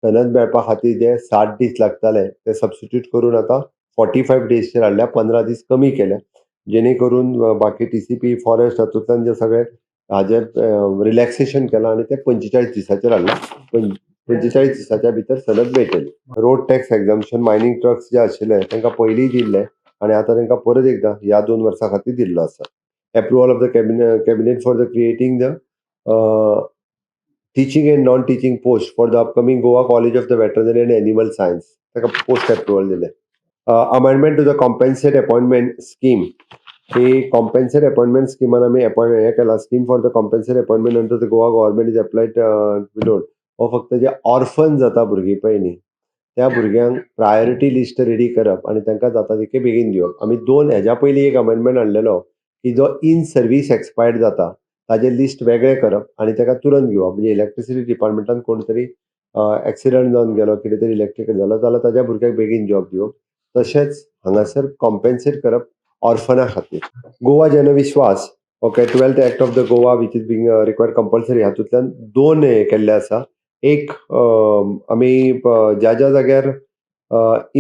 सनद मेळपा खातीर जे 60 दीस लागताले ते सबस्टिट्यूट करून आतां 45 डेजचेर हाडल्या, 15 दीस कमी केल्या, जेणे करून बाकी टीसीपी, फॉरेस्ट हातूंतल्यान जे सगळे हाजे रिलॅक्सेशन केलां आनी ते 45 दिसाचेर हाडला. 45 दिसाच्या भितर सनद मेळटली. Road tax exemption mining trucks जे आशिल्ले तांकां पयलींय दिल्ले आनी आतां तांकां परत एकदां ह्या 2 वर्सां खातीर दिल्लो आसा. Approval of the cabinet for the creating the teaching and non teaching post for the upcoming Goa College of the Veterinary and Animal Science, ताका पोस्ट अप्रुवल दिलें. Amendment to the compensate appointment scheme. ही compensate appointment स्किमान आमी appoint हें केला. Scheme for the compensate appointment under the Goa government is applied below. हो फक्त जे orphan जाता भुरगीं पळय न्ही, त्या भुरग्यांक प्रायोरिटी लिस्ट रेडी करप आनी तांकां जाता तितके बेगीन दिवप. आमी दोन हेज्या पयलीं एक अमेंडमेंट हाडलेलो की जो इन सर्वीस एक्सपायर्ड जाता ताजें लिस्ट वेगळें करप आनी ताका तुरंत घेवप. म्हणजे इलेक्ट्रिसिटी डिपार्टमेंटान कोण तरी एक्सिडंट जावन गेलो, कितें तरी इलेक्ट्रिकल जालो जाल्यार ताज्या भुरग्याक बेगीन जॉब दिवप. तशेंच हांगासर कॉम्पेन्सेट करप ऑर्फना खातीर. Goa जनविश्वास, okay, 12th act of the Goa which is being required compulsory, हातूंतल्यान दोन हे केल्ले आसा. एक, आमी ज्या ज्या जाग्यार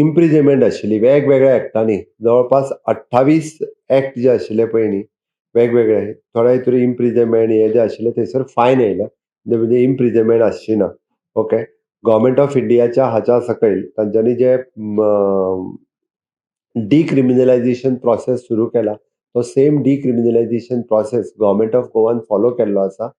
इम्प्रिजमेंट आशिल्ली वेगवेगळ्या एक्टांनी, जवळपास 28 एक्ट जे आशिल्ले पळय न्ही वेगवेगळे, थोड्या हितून इम्प्रिजमेंट हे जे आशिल्ले थंयसर फायन येयल्या, म्हणजे इम्प्रिजमेंट आसची ना. ओके, गव्हर्मेंट ऑफ इंडियाच्या हाच्या सकयल तांच्यांनी जे डिक्रिमिनलायझेशन प्रोसेस सुरू केला, तो same decriminalisation process government of Goan follow केल्लो आसा.